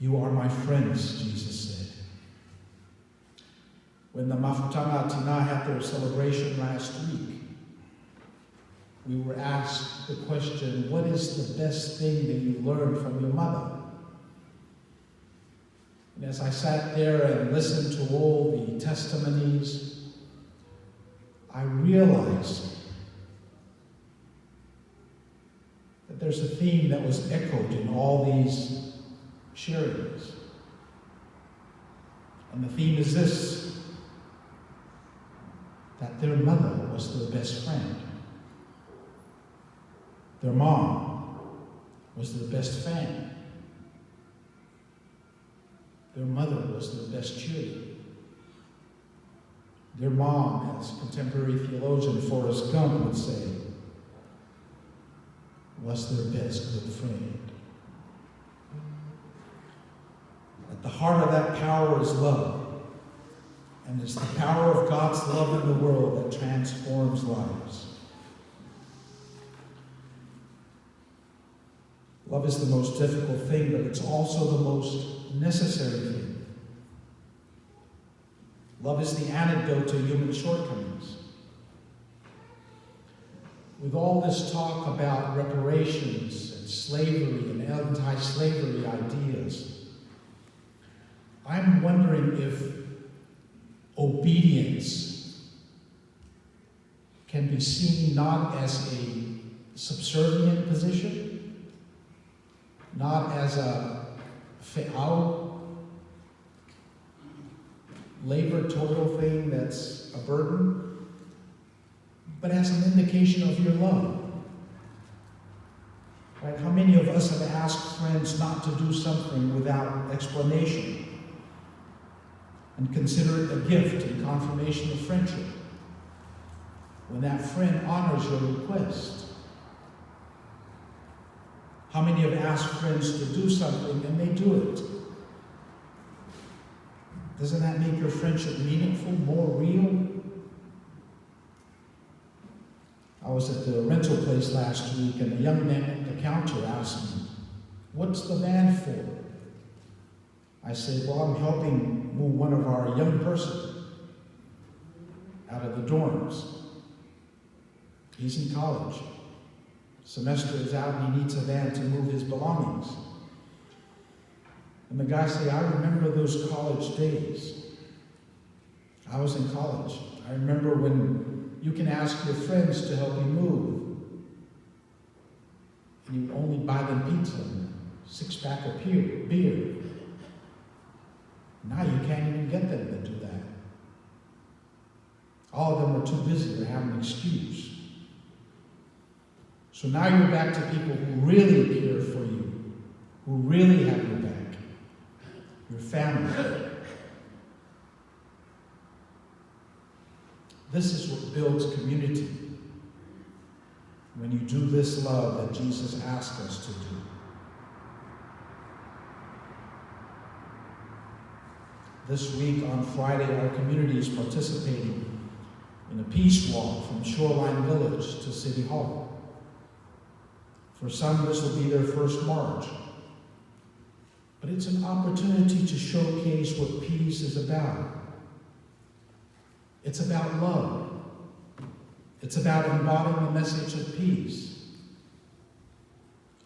You are my friends, Jesus said. When the Mafutana Tina had their celebration last week, we were asked the question, what is the best thing that you learned from your mother? And as I sat there and listened to all the testimonies, I realized that there's a theme that was echoed in all these sharings. And the theme is this, that their mother was their best friend. Their mom was their best fan. Their mother was their best cheerleader. Their mom, as contemporary theologian Forrest Gump would say, was their best good friend. At the heart of that power is love. And it's the power of God's love in the world that transforms lives. Love is the most difficult thing, but it's also the most necessary thing. Love is the antidote to human shortcomings. With all this talk about reparations and slavery and anti-slavery ideas, I'm wondering if obedience can be seen not as a subservient position, not as a fe'au, labor toil thing that's a burden, but as an indication of your love. Right? How many of us have asked friends not to do something without explanation and consider it a gift and confirmation of friendship when that friend honors your request? How many have asked friends to do something and they do it? Doesn't that make your friendship meaningful, more real? I was at the rental place last week and a young man at the counter asked me, What's the van for? I said, well, I'm helping move one of our young person out of the dorms. He's in college. Semester is out and he needs a van to move his belongings. And the guy say, I remember those college days. I was in college. I remember when you can ask your friends to help you move. And you would only buy them pizza and a six-pack of beer. Now you can't even get them to do that. All of them are too busy to have an excuse. So now you're back to people who really care for you, who really have your back, your family. This is what builds community. When you do this love that Jesus asked us to do. This week on Friday, our community is participating in a peace walk from Shoreline Village to City Hall. For some, this will be their first march. But it's an opportunity to showcase what peace is about. It's about love. It's about embodying the message of peace.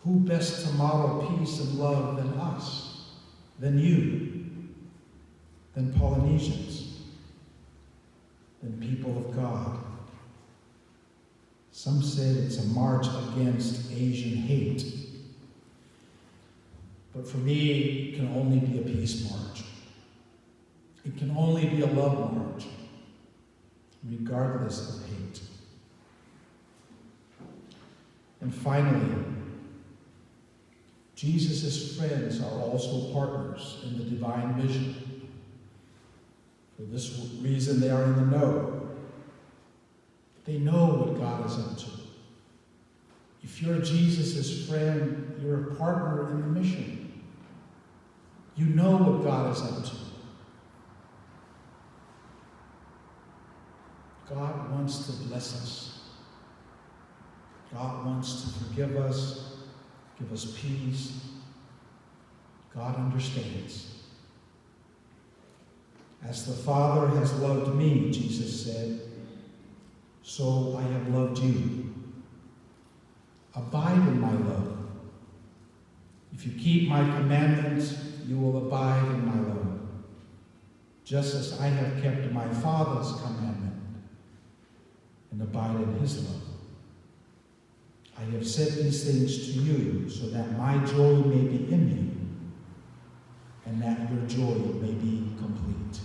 Who best to model peace and love than us, than you, than Polynesians, than people of God? Some said it's a march against Asian hate. But for me, it can only be a peace march. It can only be a love march, regardless of hate. And finally, Jesus' friends are also partners in the divine vision. For this reason, they are in the know. They know what God is up to. If you're Jesus' friend, you're a partner in the mission. You know what God is up to. God wants to bless us. God wants to forgive us, give us peace. God understands. As the Father has loved me, Jesus said, so I have loved you. Abide in my love. If you keep my commandments, you will abide in my love, just as I have kept my Father's commandment and abide in his love. I have said these things to you so that my joy may be in you and that your joy may be complete.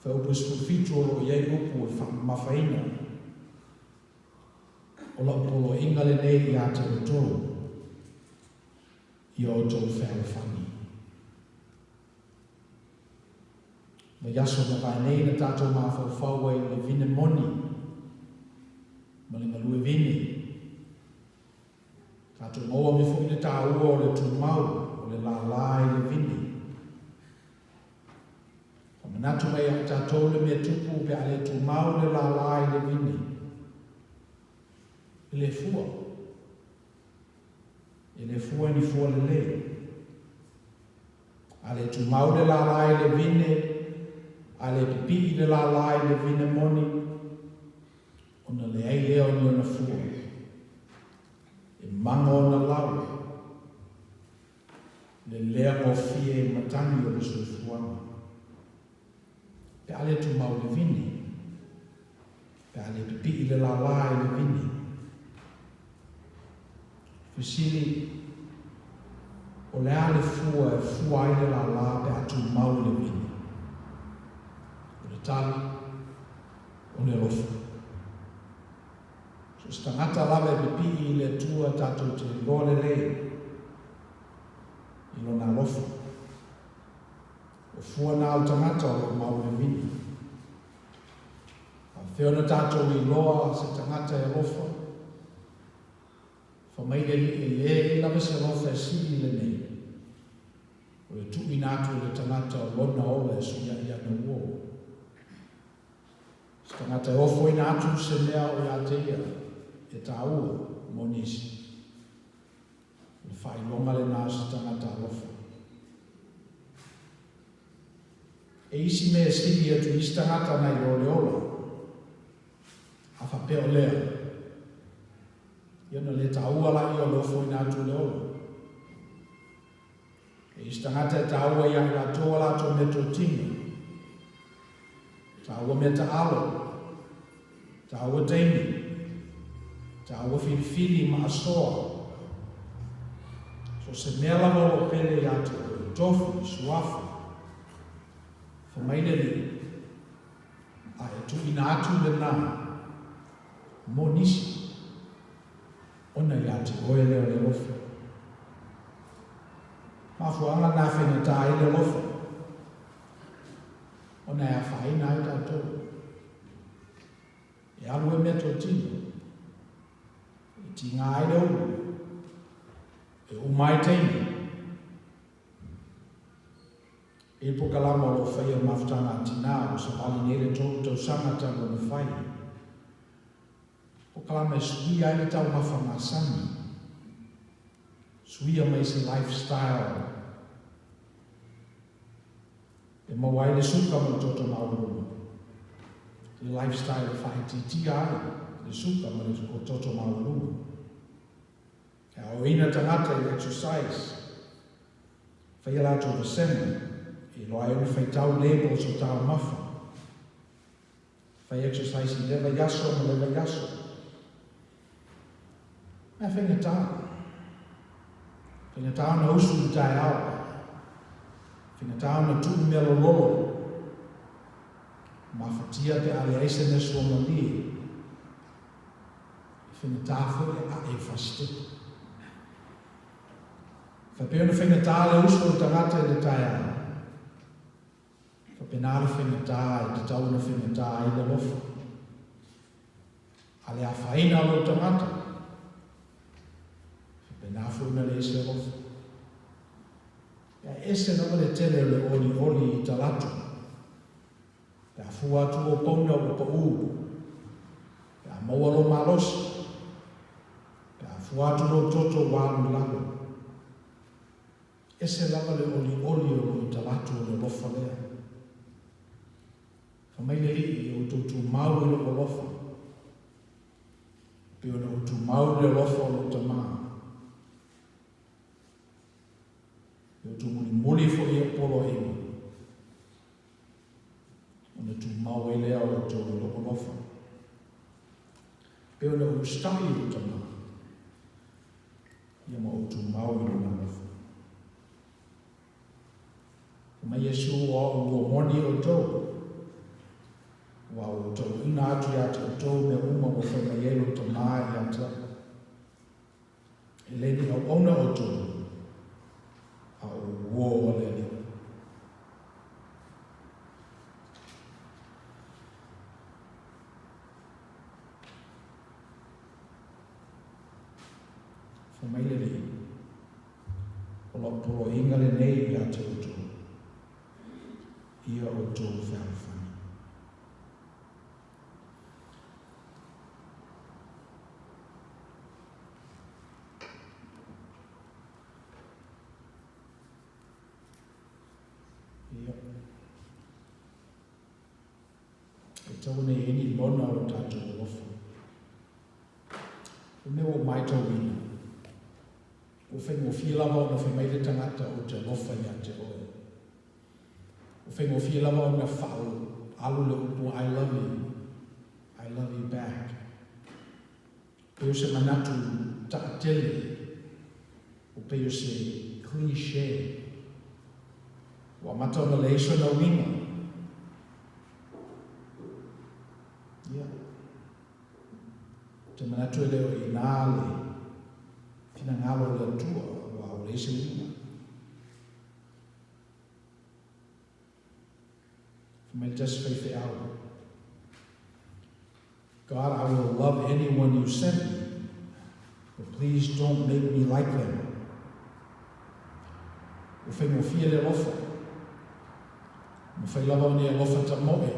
Fuaiupu 17 o lo o i ai upu e faamamafaina o lau poloaiga lenei ia te outou, ia outou fealofani. Vaiaso na vae nei na tatou mafaufau ai i le vine moni ma le galue vine. Tatou maua mai foi le taua o le tumau o le lālā i le vine. Faamanatu mai ia i tatou le mea tupu pe a le tumau le lālā i le vine. E le fua. E le fua ni fua lelei. A le tumau le lālā i le vine, a le pipii le lālā i le vine moni, ona leai lea o ni ona fua. E maga ona lau, le lea gofie i matagi o le soifuaga. Pe a le tumau le vine, pe a le pipii le lālā i le vine. Fesili, O le a le fua e fua ai le lālā pe a tumau i le vine? O le tali, o le alofa. So o se tagata lava e pipii i le Atua tatou te iloa lelei i lona alofa. O fua na o le tagata o lo o mau i le vine. Faapefea ona tatou iloa se tagata e alofa? Fa mai le Alii e leai lava se alofa e sili i lenei, o le tuuina atu e le tagata o lona ola e suiaʻi ana uo. Se tagata e ofoina atu se mea o ia te ia e tāua mo nisi. O le faailoga lenā o se tagata alofa. E isi mea e sili atu i isi tagata nai lo le ola, a faapea o lea, ia ona le tāua laia o le ofoina atu o le ola. E isi tagata e tāua ia i latou a latou meatotino, tāua meataalo, tāua taimi, tāua filifili ma asoa. So se mea lava o lo o pele iā te oe, tofi, suafa, fa mai le Alii, a e tuuina atu lenā mo nisi. Ona iā te oe lea o le alofa. Mafuaaga na faigata ai le alofa, ona e afaina ai tatou. E alu e meatotino, e tiga ai le ulu, e uma ai taimi. I pokalama o lo o faia le mafutaga a tinā, ua savali nei le tolu tausaga talu ona fai. Pokalama e suia ai le taumafa masani, suia mai se lifestyle e maua ai le suka ma le toto maualuga, le lifestyle e faaitiitia ai le suka ma le toto maualuga. E aoaoina tagata i le exercise, faia latou vasega, e iloa ai ona faitau labels o taumafa. Fai exercise i le vaiaso ma le vaiaso. Mea faigata. Faigata ona usu i le taeao. Faigata ona tuu mea lololo. Mafatia pe a leai se mea suamalie. E faigata foi le ae i fasitepu. Faapea ona faigata le usu o le tagata i le taeao. Faapena le faigata e tatau ona faigata ai le alofa. A le afaina o lou tagata, faapena foi ona leai se alofa. Ia ese lava le tele o le olioli i talaatu, pe a fua atu ou pauna ua paū, pe a maua lou malosi, pe a fua atu lou toto ua alu i lalo. Ese lava le olioli o lo o talaatu o le alofa lea. Fai mai le Alii, Ia outou tumau i lou alofa, e pei ona ou tumau i le alofa o lou Tama. Ia outou mulimuli foi i poloaiga, ona tumau ai lea o outou i lou alofa. E pei ona ou usitai i lou Tama. Ia ma ou tumau i lona alofa. Fai mai Iesu, O au ua moni outou, ua ou tauaina atu iā te outou mea uma ua fai mai ai lou Tamā iā te au. E le ni auauna outou, a o uō a le Alii. Fai mai le Alii, O lau poloaiga lenei ia te outou, ia outou fealofani. Ia. E tatau ona i ai ni lona o lo tatou alofa. O mea ua ou maitauina, ua faigofie lava ona fai mai le tagata ou te alofa ia te oe. Ua faigofie lava ona faaalu le upu I love you, I love you back. Pei o se manatu taatele, ua pei o se cliché. Ua amata ona leai sona uiga. Ia. Ou te manatu e le o inā le finagalo o le Atua, ua ua leai se uiga. Fai mai le tasi faifeau, God, I will love anyone you send me, but please don't make me like them. Ua faigofie le alofa. Mafai lava ona e alofa tamoe.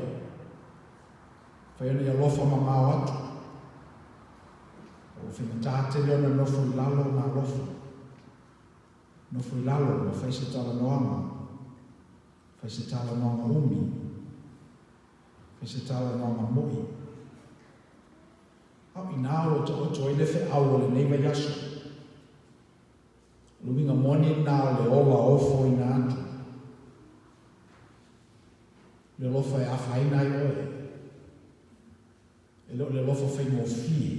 Mafai ona e alofa mamao atu. Ua faigata tele ona nofo i lalo ma alofa. Nofo i lalo ma fai se talanoaga. Fai se talanoaga umi. Fai se talanoaga moʻi. A o i inā o lo o taoto ai le feʻau o lenei vaiaso. O le uiga moni lena o le ola ofoina atu. O le alofa e afaina ai oe. E le o le alofa faigofie.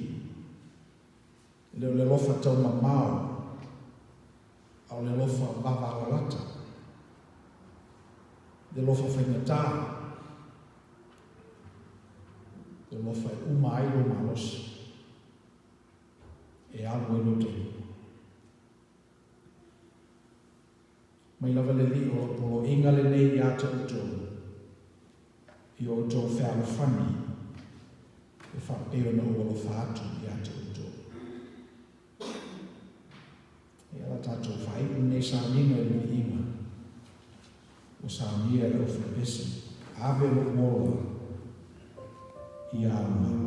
E le o le alofa taumamao. A o le alofa vavalalata. Le alofa faigata. Le alofa e uma ai lou malosi. E alu ai lou taimi. Mai lava le Alii o lau poloaiga lenei ia te outou, i o outou fealofani, e faapea ona ou alofa atu ia te outou. E ala tatou faaiu lenei sauniga i le viiga ua saunia e le aufaipese, Ave lou ola ia Allah.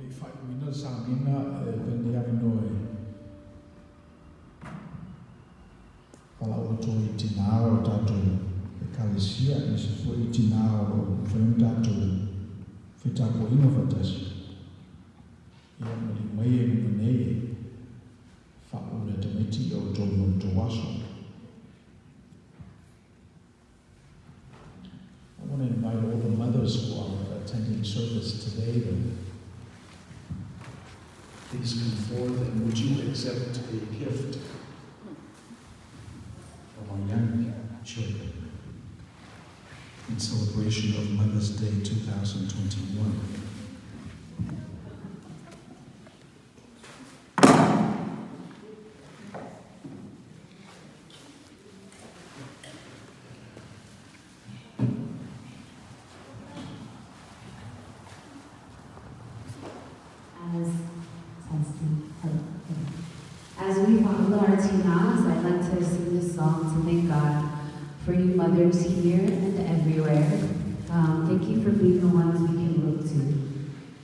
le i faaiuina le sauniga, e avea lenei avanoa e valaau atu ai i tinā o le tatou Ekalesia, aemaise foi tinā o lo o mafai ona tatou fai tapuaiga faatasi. Ia, maliu mai e luma nei e faauu le tamaiti i a outou mo le tou aso. I want to invite all the mothers who are attending service today to please come forth, and would you accept a gift from our young children in celebration of Mother's Day 2021. As testing, hello. As we follow our tinas, I'd like to sing this song to thank God for you mothers here and everywhere. Thank you for being the ones we can look to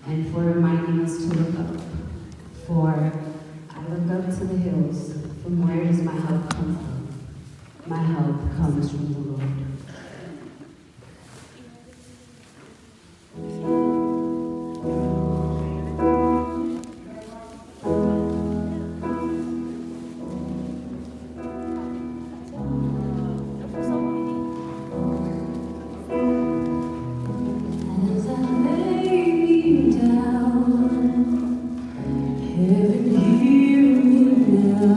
and for reminding us to look up. For I look up to the hills. From where does my help come from? My help comes from the Lord. As I lay me down, heaven hear me now.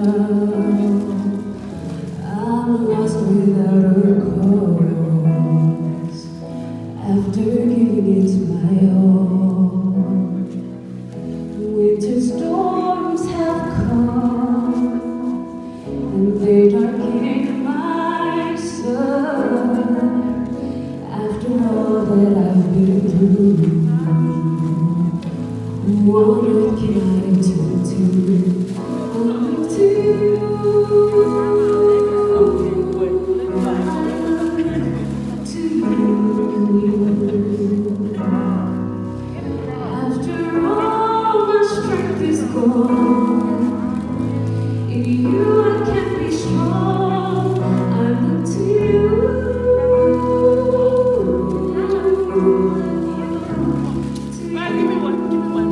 I'm lost without a cause. After giving it my all, winter storms have come and they darken my sun. After all that I've been through, who on earth can I turn to? I look to you. I look to you. After all my strength is gone, in you I can be strong. I look to you. Give me one, give me one.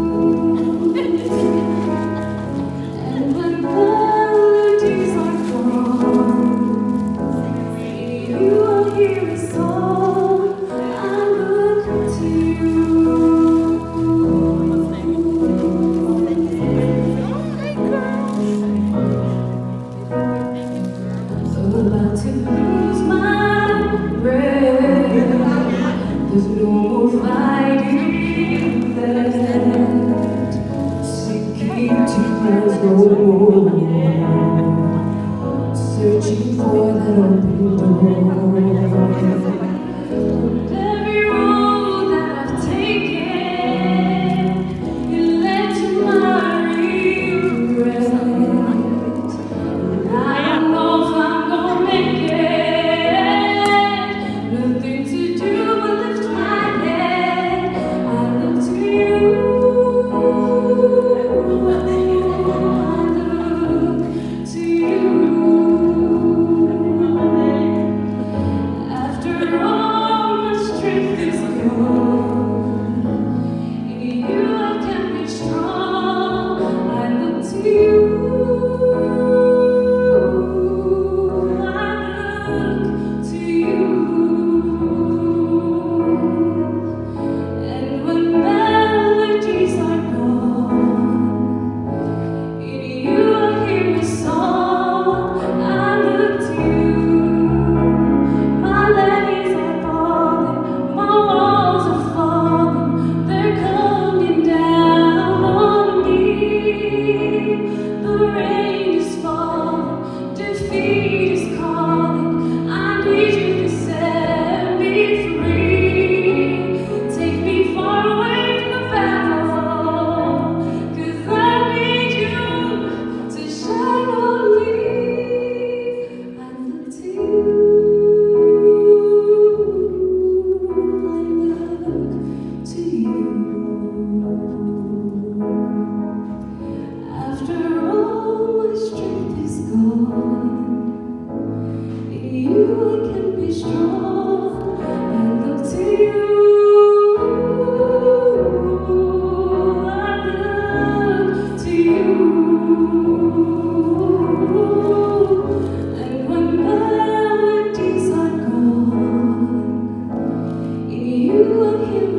And when melodies are gone, in you I hear a song. I look to you. About to lose my breath. There's no more fighting left. Sinking to there's no more. Searching for that open door. Every road that I've taken, it led to my regret. And I don't know if I'm gonna make it. Nothing to do but lift my head. I look to you. I look to you. After all my strength is gone, in you I can be strong. I look to you. I look to you. And when melodies are gone, in you I hear a song. I look to you. My levees are falling, my walls are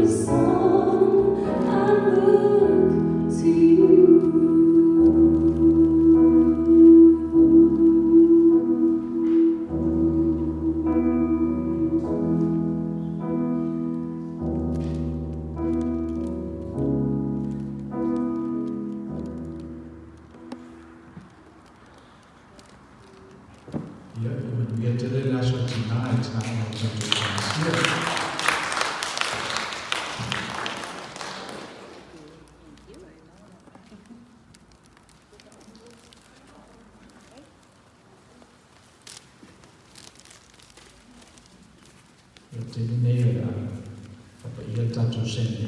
Son, I look to you. Ia, ia manuia tele le aso a tinā e tinā ma o tatou Ekalesia. Ia, o le taimi lenei o le a fapaia le tatou sene,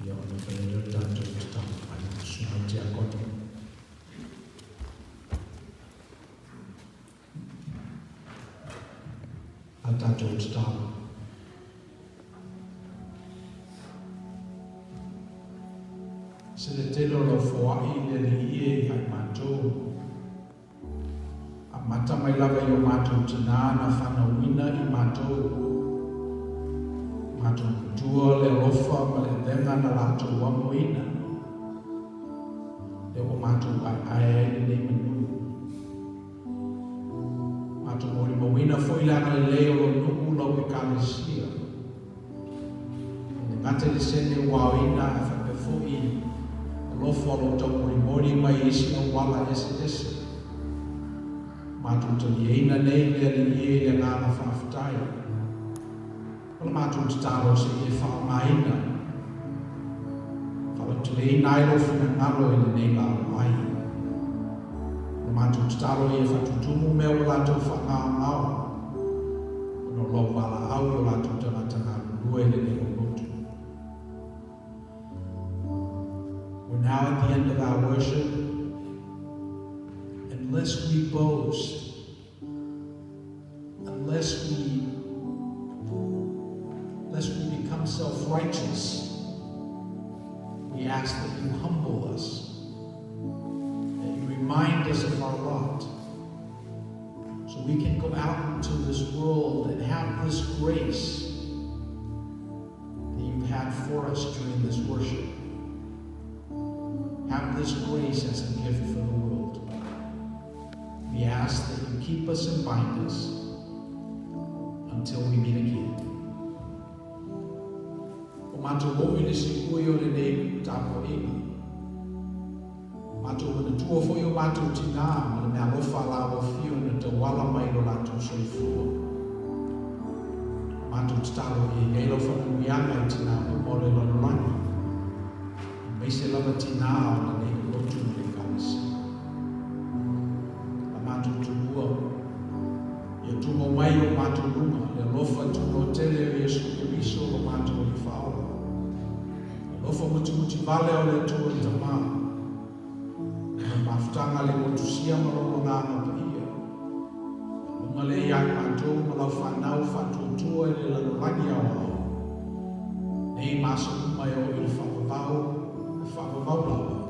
ia ona fai ai lea o le tatou tatalo a le Susuga i le Tiakono. A tatou tatalo. Se le tele o lau foai i le Alii e ia i matou. Amata mai lava i o matou tinā na fanauina i matou. Matou matua le alofa ma le avega na latou amoina. Lea ua matou aeae ai lenei manu. Matou molimauina foi le agalelei o lou nuu lau Ekalesia. E le gata i le sene ua aoina ae faapea foi alofa o loo taumolimoli mai i isi auala eseese. Matou taliaina nei le Alii e i le agaga faafetai. O le matou tatalo se i e faaaogaina, faalauteleina ai lou finagalo i lenei lā o ai. O le matou tatalo ia faatutumu mea ua latou faagaogao ona o lau valaau i o latou tagata galulue i lenei aulotu. We're now at the end of our worship. Unless we boast, unless we unless we become self-righteous, we ask that you humble us, that you remind us of our lot, so we can go out into this world and have this grace that you've had for us during this worship. Have this grace as a gift for the world. We ask that you keep us and bind us until we meet again. O matou oo i le siui o lenei tapuaiga. Matou manatua foi o matou tinā ma le meaalofa a laua afio na tauala mai i lo latou soifua. O matou tatalo ia i ai lau faamanuiaga i tinā uma o le lalolagi, aemaise lava tinā o lenei lotu ma le Ekalesia. La matou tumua, ia tumau mai i o matou luma le alofa tunoa tele o Iesu Keriso lo matou Alii Faaola. Le alofa mutimuti vale o le Atua le Tama, ma le mafutaga le motusia ma Lona Agaga Paia, i luga lea ia i matou ma lau fanau faatuatua i le lalolagi aoao, nei ma aso uma e oo i le faavavau, le faavavau lava.